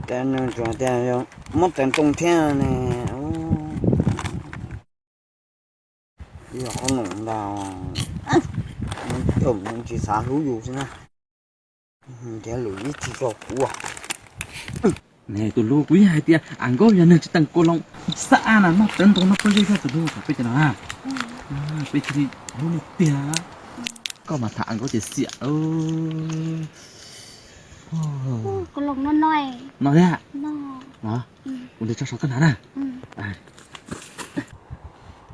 Cas nws tsuas tias muab teev too thiab ne. Yog qhob noom ntag, tsis xav hlub yus xwb na. Nrhiav lwm ib txhij tso kuv. Ne tus hlub, kuv yeej hais tias Am Nkaub yog neeg tsis teem Kaus Loos, tsis xav na, noj teev ntoo no pob zeb thiab tus hlub, tham peb cov no na. Peb thiaj li hlub li tiag. Koj mas tham Am Nkaub ces xiam. No thiab. Kuv nrhiav tso saum koj hnav na.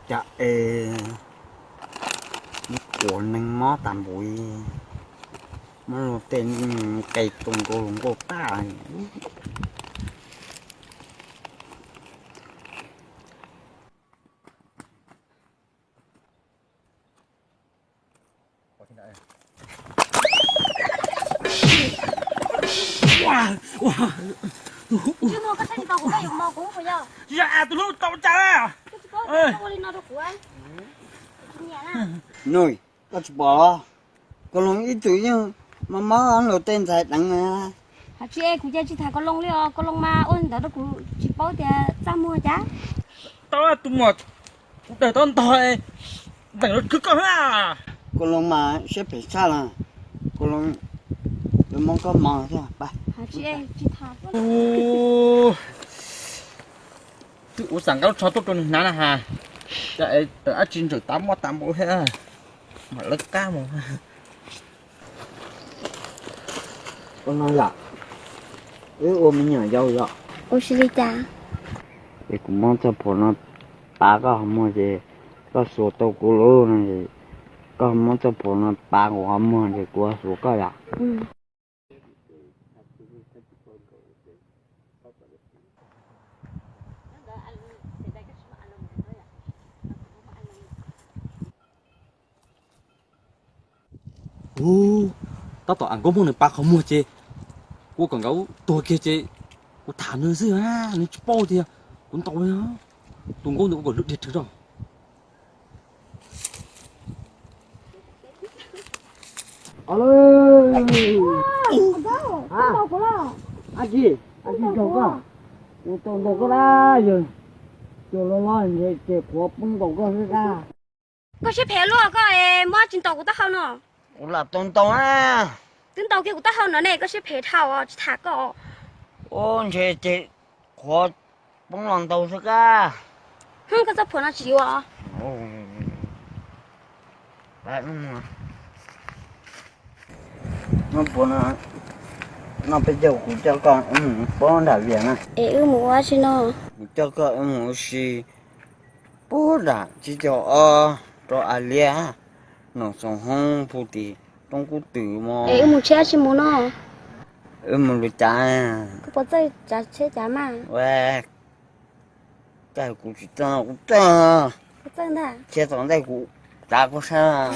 Cas es quav neeg mob tas npaum li, muab luag tej qe too nkaus hluas nkauj tag. Nws, koj tsis pom los? Kaus Loos ib txwm yeej mob mob luag tej ntxhais deev na. Hais tsis es kuv ces tsis tham Kaus Loos li os, Kaus Loos mas ua ntawd rau kuv tsis paub tias txaj muag cas. Tau tus muam kuv daws tau ntog, deem lub khwb koj na. Kaus Loos mas siab phem tshaj lawm, Kaus Loos yuav mob koj mos thiab. Twb ua xam nqa lub tsho tuaj rau nws hnav na has, cas es dab tsi ntxawm tav muaj tas npaum thiab, mam lawv qab mus. Ua no yom, wb ua me nyuam yaus yom. Ua si li cas? Es kuv muab txoj phuam no pav koj qhov muag ces koj xuas tau kuv lub no, koj muab txoj phuam no pav kuv qhov muag ces kuv xuas koj yom. Ub, tab tom Am Nkaub muab nws pav qhov muag ces kuv kom nkawd tuag kiag ces kuv tham nws xwb, nws tsis paub tias kuv ntaus li. Tus Nkauj ntawd ua kom lwm dhia rhwv rau. Ab tsi, ab tsi ntaus koj, kuv tau ntaus koj lawm, yog cua loj loj ntshe ces qhuav poob ntaus koj xwb dab. Koj siab phem luaj, koj muab tsis ntaus kuv taub hau no. Kuv lam tau ntaus na. Twb ntaus kiag kuv taub hau no ne, koj siab phem dhau tsis tham koj. Ub, ntshe ces qhuav poob los ntaus xwb kab. Hwb, koj txoj phuam no tsis yuav. Noj peb caug kuv coj koj wb mus puag nram Vias na. Es wb mus ua si no? Kuv coj koj wb mus ua si puag nram tsib caug ob rau A Liab, Noom Xoom Hoob, Phu Tim, Toob Kub Twm mog. Es wb mus tsheb tsi mus no? Wb mus lub cav. Koj puas txawj cav tsheb cav maj? Ua, koj kuv tsis txawj, kuv txawj. Koj txawj ntag. Thiab tom ntej kuv cav koj saib.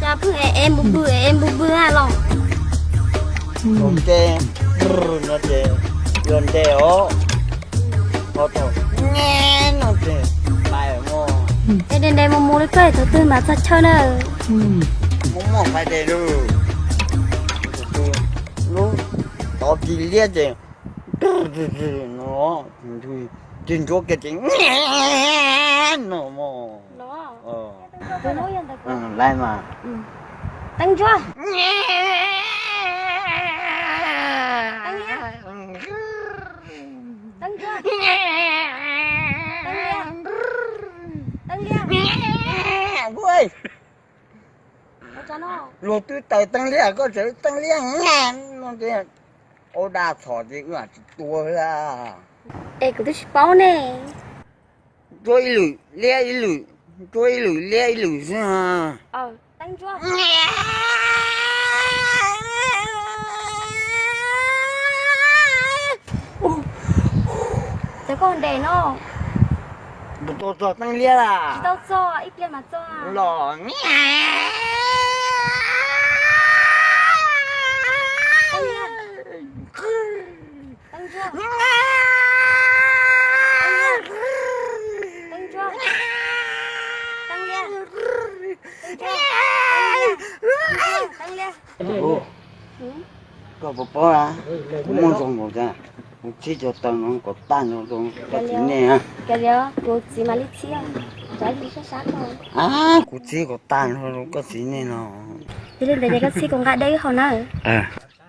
Cas pheej ev ev npw pw ev ev npw pw los? Los nte, no ces yog nte os. Ho tau no ces pais mog. Es de de mus mus li koj thaum twg mam txog chaw na? Muaj muaj pais de lawm. Lub tod kis liab ces no, ces ntsuab kiag ces no mog. Lais mas. Teeb ntsuab. Teeb liab. Teeb ntsuab. Teeb liab. Teeb liab. Luag twb taws teeb liab, koj tseem teeb liab no ces ua dab txhom ces wb tsis tua. Es kuv twb tsis paub ne. Ntsuab ib lwm liab ib lwm, ntsuab ib lwm liab ib lwm xwb. Teeb ntsuab. Ces koj ntes no. Mus tau txog teeb liab las? Tsis tau txog, ib pliag mas txog. Los. Teeb liab. Teeb ntsuab. Puas paub, kuv muaj zoo npaum cas, kuv txhib cov taws no kom tag nrho rau koj txiv nej. Kuv txiv mam li txhib, kuv txhib kom tag nrho rau koj txiv nej no. Yog li ntawd ces koj txhib kuv nqa dej wb haus nawb.